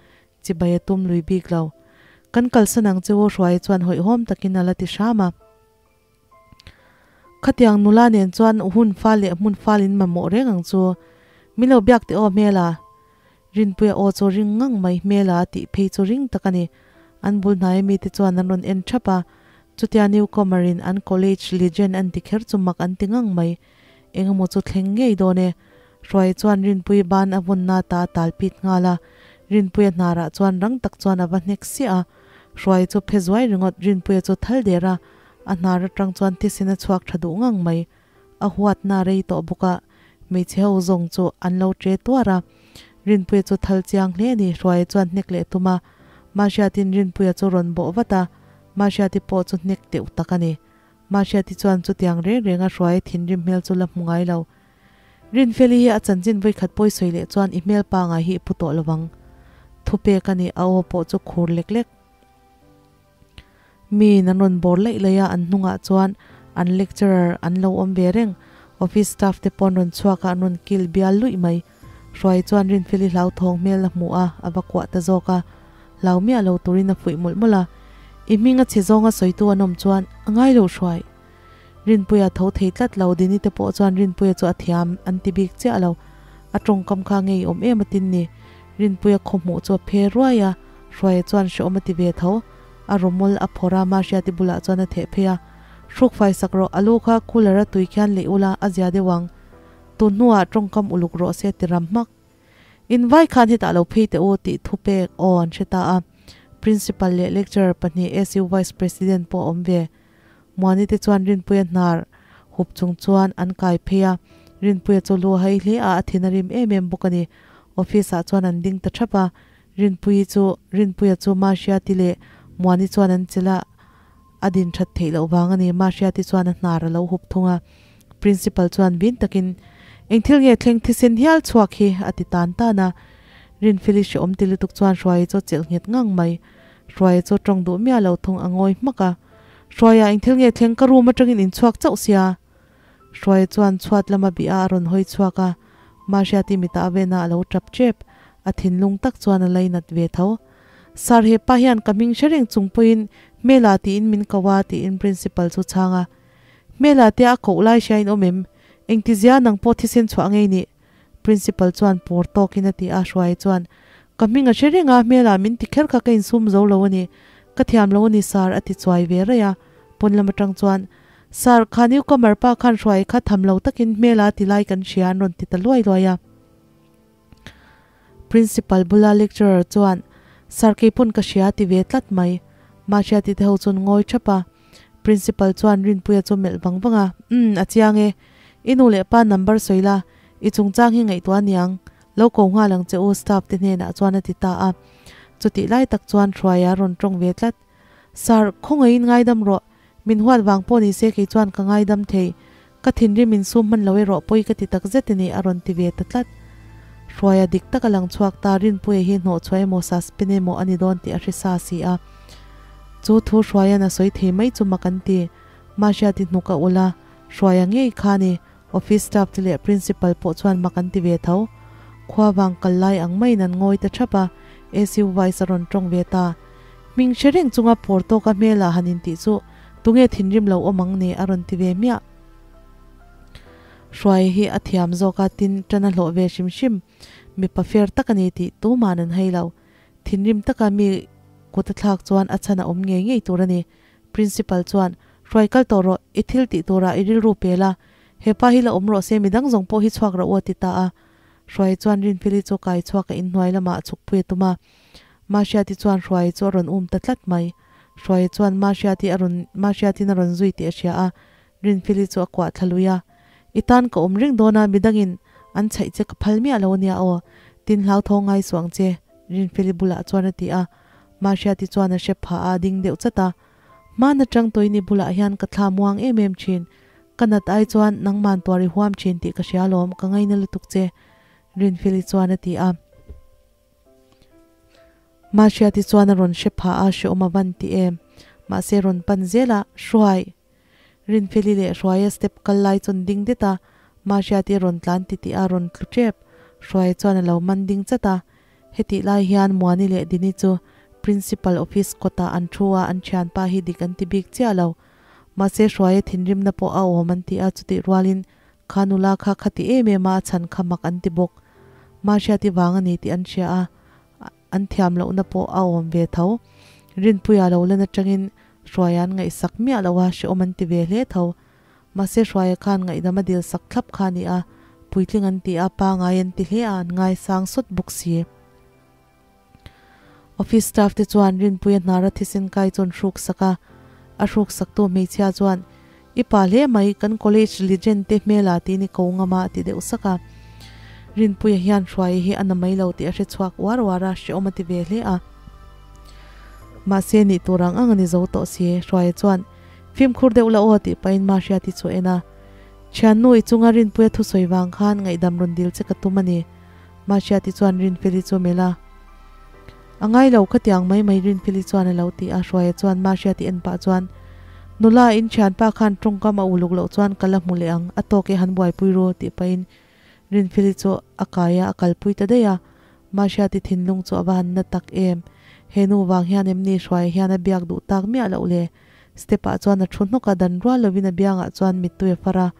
chibai a tum lui bik lo. Kan kalsan ang che u Hruai chuan hawihhawm takin a la ti hram a. Khatiang nula nen chuan hun fal leh hmun fal in mamawh reng ang chu. Min lo biak teh aw hmel a. Rinpuia aw chu ring ngang mai hmel a tih phei chu ring tak a ni. An bul hnaia mite chuan an rawn en thap a. Chutia newcomer in an college legend an ti kher chu mak an ti ngang mai. Engemaw chu thleng ngei dawn e. Hruai chuan Rinpui ban a vawn na ta a tal pit nghal a. Rinpuia hnarah chuan rang tak chuan a va hnek siah a. Hruai chu phe zuai ringawt Rinpuia chu thal der a, a hnar atang chuan thisen a chhuak tha duh ngang mai. A huatna rei tawh bawk a, hmeichhe ho zawng chu an lo tre tuar a. Rinpuia chu thal chiang hle a ni, Hruaia chuan hnek leh tum a. Mahriatin Rinpuia chu rawn bawh vat a, Mahriati pawh chu hnek teuh tak a ni. Mahriati chuan chutiang reng renga Hruaia thinrim hmel chu la hmu ngai lo. Rinfeli hi a chanchin vawikhat pawi sawi leh chuan i hmel pangai hi i pu tawh lovang. Thupek a ni, a aw pawh chu khur lek lek. Miin an rawn bawr laih laih a, an hnungah chuan an lecturer an lo awm ve reng. Office staff te pawh an rawn chhuak a, an rawn kil bial luih mai. Hruai chuan Rinfeli hlauthawng hmel a hmu a, a va kuah ta zawk a. Hlau miah lo turin a fuih mawlh mawlh a. I hming a chhe zawnga sawitu an awm chuan a ngai lo Hruai. Rinpuia tho thei tlat lo, Dini te pawh chuan Rinpuia chu a thiam an ti bik chiah lo. A tawngkam kha ngei awm em a tin ni. Rinpuia khaw hmuh chu a phe ruai a, Hruaia chuan hrehawm a ti ve tho. A rawmawl a phawrh a, Mahriati bulah chuan a theh phei a. Hruk fai sak rawh, a lu kha cooler a tui khian leih ula, a zia deuh ang. Tun hnuah tawngkam uluk rawh se ti ram hmak. In vai khan hetah lo phei teh u tih thu pek aw an hre ta a. Principal leh lecturer pahnih SU Vice President pawh a awm ve. Muani te chuan Rinpuia hnar hup chung chuan an kai phei a, Rinpuia chu lu a hai hle a, a thin a rim em em bawk a ni. Office ah chuan an ding ta thap a, Rinpuii chu Rinpuia chu Mahriati leh Muani chuan an chelh a, a din that theih loh vang a ni. Mahriati chuan a hnar a lo hup thung a, Principal chuan vin takin, Eng thil nge thleng thisen hial chhuak hi? a ti tan tan a. Rinfeli hreawm ti lutuk chuan Hruaii chu a chelh nghet ngang mai. Hruaii chu tawng duh miah lo thung a ngawi hmak a. Hruaia eng thil nge thleng ka room atangin in chhuak chauh sia. Hruaia chuan chhuat lama bih a a rawn hawi chhuak a, Mahriati mitah a vena a lo tap tep, a thinlung tak chuan a lainat ve tho. Sir he pa hian ka hming hre reng chung pawhin Hmela tiin min ko a tiin principal chu chhang a. Hmela tia a koh lai hria in awm em? Engtizia nang pawh thisen chhuah ngei nih? Principal chuan pawr tawkin a ti a, Hruaia chuan, Ka hming a hre reng a, hmelah min ti kher kha ka insum zo lo a ni. Ka thiam lo a ni sir a ti chuai ve raih a. Pawn lam atang chuan, Sir, kha newcomer pa khan Hruaia kha tham lo takin hmela ti lai kan hria an rawn ti ta luai luai a. Principal bula lecturer chuan, Sir keipawn ka hria a ti ve tlat mai. Mahria tite ho chuan ngawi thap a. Principal chuan Rinpuia chu melh vang vang a, Umm, a chiang e. I nu leh pa number sawi la, i chungchang hi ngaihtuah aniang. Lo ko nghal ang che u staff te hnenah chuan a ti ta a. Chutih lai tak chuan Hruaia rawn tawng ve tlat. Sir, khawngaihin ngaidam rawh. Min huat vang pawh ni se kei chuan ka ngaidam thei. Ka thinrim insum hman lo erawh pawi ka ti tak zet a ni a rawn ti ve ta tlat. Hruaia dik tak a lang chhuak ta, Rinpuia hi hnawhchhuah emaw suspend emaw a ni dawn tih a hre sa si a. Chu thu Hruaia'n a sawi thei mai chu mak an ti. Mahriati hnuk a ulh a, Hruaia ngei kha a ni. Office staff te leh Principal pawh chuan mak an ti ve tho. Khua vang kal lai ang maiin an ngawi ta thap a, ACU Vice a rawn tawng ve ta. Hming hre reng chunga phawr tawka hmel ah han intih chu tunge thinrim lo awm ang ni a rawn ti ve hmiah. Hruai hi a thiam zawk a, tin tan a hlawh ve hrim hrim. Mipa fair tak a ni tih tuman an hai lo. Thinrim taka mi kut a thlak chuan a chhan a awm ngei ngei tur a ni. Principal chuan, Hruai kal tawh rawh, i thil tih turah i rilru pel a, hepa hi la awm rawh se, midang zawng pawh hi chhuak rawh u a ti ta a. Hruai chuan Rinfeli chu kai chhuak a inhnuai lamah a chhukpui a tum a. Mahriati chuan Hruai chu a rawn um ta tlat mai. Hruai chuan Mahriati a rawn Mahriatin a rawn zui tih a hria a, Rinfeli chu a kuah thla lui a. I tan ka awm reng dawn a, midangin an chhaih che ka phal miah lo ania aw, tin hlauthawng ngai suh ang che, Rinfeli bulah chuan a ti a. Mahriati chuan a hre phah a, a ding deuh chat a. Hmana tang tawini bulah hian ka thla muang em em thin. Ka nat ai chuan nangman tuar i huam thin tih ka hria alawm, ka ngaina lutuk che, Rinfeli chuan a ti a. Mahriati chuan a rawn hre phah a, hreawm a van ti em. Mahse rawn pan zel a, Hruai! Rinfeli leh Hruaia step kal lai chuan ding det a, Mahriati a rawn tlan titih a, rawn tlu tep. Hruaia chuan a lo man ding chat a. Hetih lai hian Muani leh Dini chu Principal office kawtah an thu a, an thianpa hi dik an ti bik chiah lo. Mahse Hruaia thinrimna pawh a awm an ti a, chutih rualin kha nula kha khati em em a a chhan kha mak an ti bawk. Mahriati vang a ni tih an hria a, an thiam lohna pawh a awm ve tho. Rinpuia lo lan atangin Hruaia an ngaihsak miah lo a, hrehawm an ti ve hle tho. Mahse Hruaia khan ngaihdam a dil sak thlap kha a ni a, puitling an ti a, pangai an ti hle a, an ngaisang sawt bawk si. Office staff te chuan Rinpuia hnara thisen kai chuan hruk sak a, a hruk saktu hmeichhia chuan, I pa hle mai, kan college legend te hmela tiin i ko ngam a, a ti deuh sak a. Rinpuia hian Hruaia hi a na mai lo tih a hre chhuak uar uar a, hrehawm a ti ve hle a. Mahse nih tur ang ang a ni zo tawh si, Hruaia chuan, Fimkhur deuh la aw tih pahin Mahriati chu a en a. Thiannu i chunga Rinpuia thusawi vang khan ngaihdam rawn dil che ka tum a ni. Mahriati chuan Rinfeli chu a melh a. A ngai lo khatiang mai mai Rinfeli chuan a lo ti a, Hruaia chuan Mahriati en pah chuan, Nula, in thianpa khan tawngkam a uluk loh chuan ka la hmu leh ang, a tawk e han buaipui ru tih pahin Rinfeli chu a kai a, a kalpui ta daih a. Mahriati thinlung chu a va han na tak em! He nu vang hian em ni Hruaia hian a biak duh tak miah loh le? Step ah chuan a thu hnawk a, dan rual lovin a biangah chuan mittui a far a,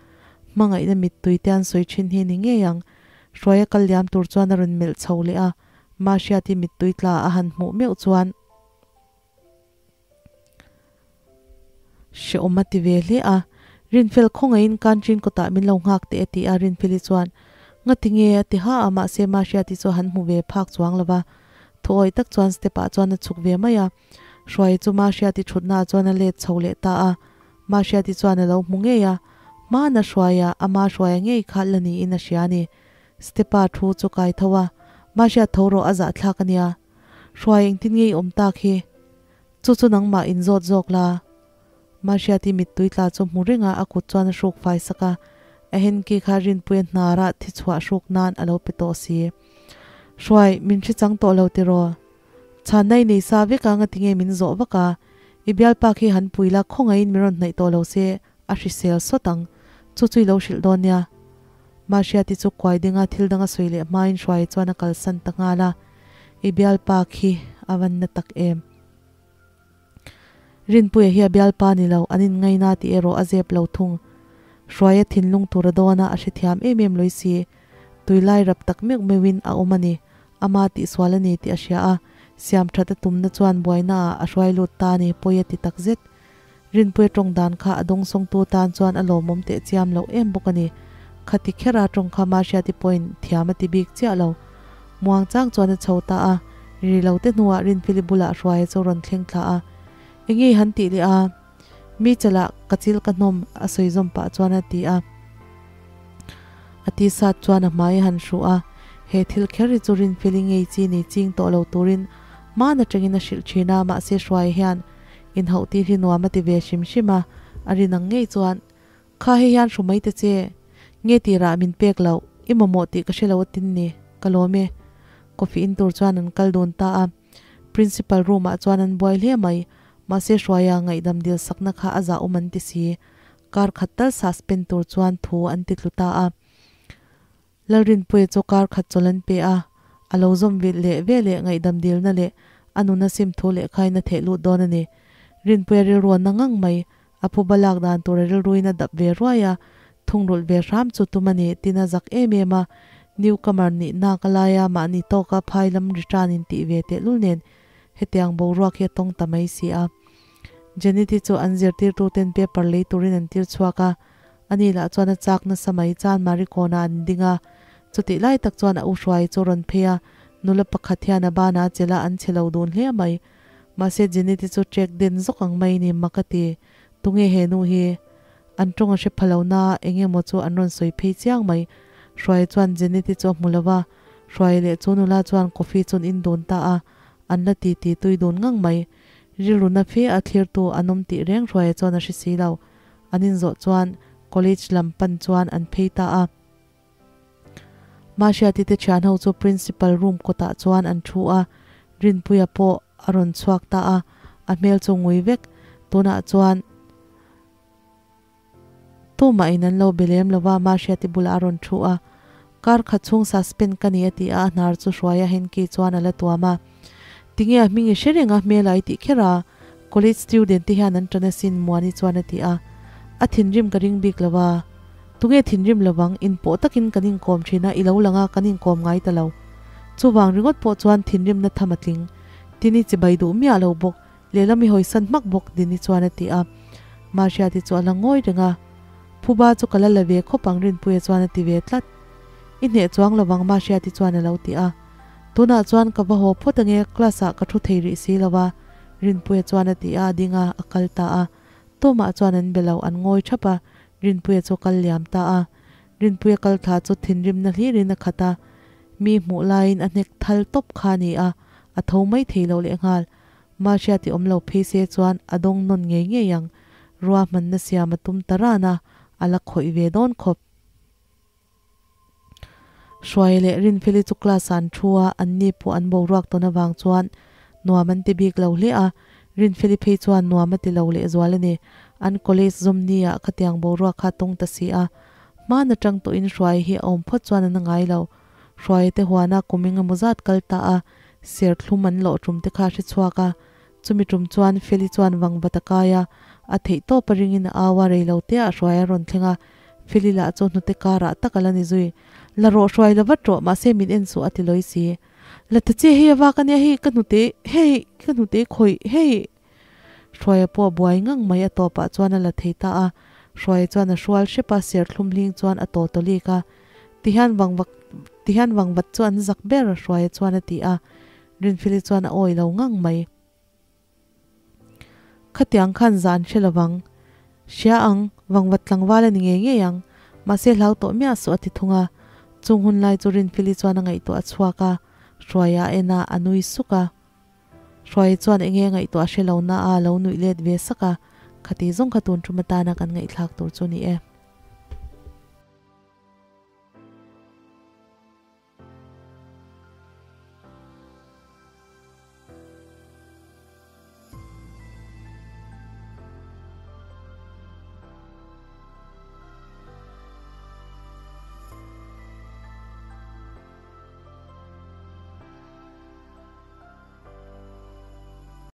hmangaihna mittui te an sawi thin hi ni ngei ang. Hruaia kal liam tur chuan a rawn melh chho leh a, Mahriati mittui tla a han hmuh meuh chuan hrehawm a ti ve hle a, Rinfel khawngaihin Kanchin kawtah min lo nghak teh a ti a, Rinfeli chuan Ngati nge a ti ha a, mahse Mahriati chu a han hmu ve phak chuang lo va, thuawih tak chuan step ah chuan a chhuk ve mai a, Hruaia chu Mahriati thutnaah chuan a let chho leh ta a, Mahriati chuan a lo hmu ngei a, hmana Hruaia, ama Hruaia ngei kha la niin a hria a ni. Stepa thu chu kai tho a, Mahriat tho rawh a zahthlak a nia. Hruai engtin nge i awm tak hi? Chu chu nangmah in zawt zawk la. Mahriati mittui tla chu hmu reng a, a kut chuan a hruk fai sak a, a henki kha Rinpuia hnara thi chhuah hruk nan a lo pe tawh si. Hruai, min hre chang tawh lo tiraw? Chhanna i nei sa vek a, ngatinge min zawh vak a? I bialpa khi han pui la, khawngaihin min rawn hnaih tawh lo se, a hrisel sawt ang. Chu chu i lo hrilh dawn nia. Mahriati chu kuai dinga thil danga sawi leh hmain Hruaia chuan a kalsan ta nghal a, I bialpa khi a van na tak em? Rinpuia hi a bialpa ni lo, an inngaina tih erawh a zep lo thung. Hruaia thinlung tur a dawn a, a hrethiam em em lawih si. Tuilai rap tak meuh meuhin a awm a ni. Ama tihsual a ni tih a hria a, siam that a tumna chuan buaina ah a hruai lut ta a ni, pawi a ti tak zet. Rinpuia tawng dan kha a dawngsawngtu tan chuan a lawmawm teh chiam loh em bawk a ni. Khati khera tawng kha Mahriati pawhin thiam a ti bik chiah lo. Muang chang chuan a chho ta a, ri lo te hnuah Rinfili bulah Hruaia chu rawn thleng thla a. Enge i han tih leh a? Mi chalah ka chil ka hnawm a sawi zawm pah chuan a ti a. A ti sat chuan a hmai a han hruh a, he thil kher hi chu Rinfili ngei chi ni ching tawh lo turin hman atangin a hrilh thin a, mahse Hruaia hian inhauh tir hi nuam a ti ve hrim hrim a, a rin ang ngei chuan. Kha hei hian hru mai ta che. Nge tirah min pek loh, i mamawh tih ka hre lo atin ni, ka lawm e. Coffee in tur chuan an kal dun ta a. Principal room ah chuan an buai hle mai, mahse Hruaia ngaihdam dil sakna kha a zah awm an ti si. Kar khat tal suspend tur chuan thu an ti tlu ta a. Lalrinpuia chu kar khat chawlh an pe a, a lo zawm vilh leh ve leh ngaihdam dilna leh a nuna sim thu leh khain a theh lut dawn a ni. Rinpuia rilru a na ngang mai, a phuba lak dan tur a rilruin a dap ve ruai a, thungrulh ve hram chu tum a ni, tin a zak em em a, newcomer nih nak a lai a, mahni tawka phai lam ri tan in tih ve tehlul nen hetiang boruak hi a tawng ta mai si a. Jenny-te chu an zirtirtuten paper lei turin an tir chhuak a, Ani lah chuan a chak nasa mai chan Marikawnah an ding a, chutih lai tak chuan a u hruai chu rawn phei a, nula pakhat hian a banah a chelh a, an che lo dun hle mai. Mahse Jenny-te chu trek den zawk ang mai ni mak a ti. Tunge he nu hi? An tawng a hre pha lo na, eng emaw chu an rawn sawi phei chiang mai. Hruai chuan Jenny-te chu a hmu lo va, Hruai leh chu nula chuan coffee chu an in dun ta a, an la ti ti tui dun ngang mai. Rilru na fe a thlirtu an awm tih reng Hruaia chuan a hre si lo. An inzawh chuan college lam pan chuan an phei ta a. Mahriati te thian ho chu principal room kawtah chuan an thu a, Rinpuia pawh a rawn chhuak ta a, a hmel chu ngui vek. Tunah chuan tumah in an lo be lem lo va, Mahriati bulah a rawn thu a. Kar khat chhung suspend ka ni a ti a, a hnar chu hruai a Henky chuan a la tuam a. Tinge a hming i hre reng a, hmel a i tih kher a? College student te hian an tan asin Muani chuan a ti a, a thinrim ka ring bik lo a, tunge thinrim lovang, inpawh takin kan inkawm thin a, i lo lang a, kan inkawm ngai ta lo. Chuvang ringawt pawh chuan thinrimna tham a tling. Tini chibai duh miah lo bawk, lehlam i hawisan hmak bawk Dini chuan a ti a, Mahriati chu a la ngawi reng a, Phuba chu ka la la ve khawp ang Rinpuia chuan a ti ve tlat. I hneh chuang lovang Mahriati chuan a lo ti a, tunah chuan ka va haw phawt ange, class ah ka thu thei rih si lo a, Rinpuia chuan a ti a, a ding a, a kal ta a. Tawmah chuan an be lo, an ngawi thap a, Rinpuia chu a kal liam ta a. Rinpuia kal thla chu thinrimna hlirin a khat a, mi hmuh laiin a hnek thal tawp kha a ni a, a tho mai thei lo lehnghal. Mahria ti awm lo phei se chuan a dawng nawn ngei ngei ang, ruahmanna siam a tum ta ran a, a la khawih ve dawn khawp. Hruai leh Rinfeli chu class ah an thu a, an ni pawh an boruak tawn avang chuan nuam an ti bik lo hle a, Rinfeli phei chuan nuam a ti lo lehzual a ni. An college zawm ni ah khatiang boruak kha tawng ta si a, hman atang tawhin Hruai hi a awm phawt chuan an a ngai lo. Hruai te huana kum engemaw zat kal ta a, serthlum an lawh tum te kha a hre chhuak a, chumi tum chuan Feli chuan vangvat a kai a, a theih tawp a ringin a au a, reilo te ah Hruai a rawn thleng a, Feli lah chu hnute karah tak a la ni zui. La rawh hruai la vat rawh, mahse min en suh a ti lawi si. La ta che hei a vak ania hei ka hnute hei ka hnute khawih hei. Hruaia pawh a buai ngang mai a tawpah chuan a la thei ta a, Hruaia chuan a hrual hrep a, serthlum hling chuan a taw taw lik a. Tihian vangvak tihian vangvat chu an zak ber Hruaia chuan a ti a, Rinfeli chuan a awi lo ngang mai. Khatiang khan zan hre lovang. Hria ang, vangvat tlangval a ni ngei ngei ang. Mahse hlau tawh miah suh a ti thung a. Chung hun lai chu Rinfili chuan a ngaihtuah a chhuak a, Hruaia a en a, a nui suk a. Hruaia chuan enge a ngaihtuah hre lo na a lo nuih let ve sak a, khati zawng kha tun tum atana kan ngaihthlak tur chu ni e.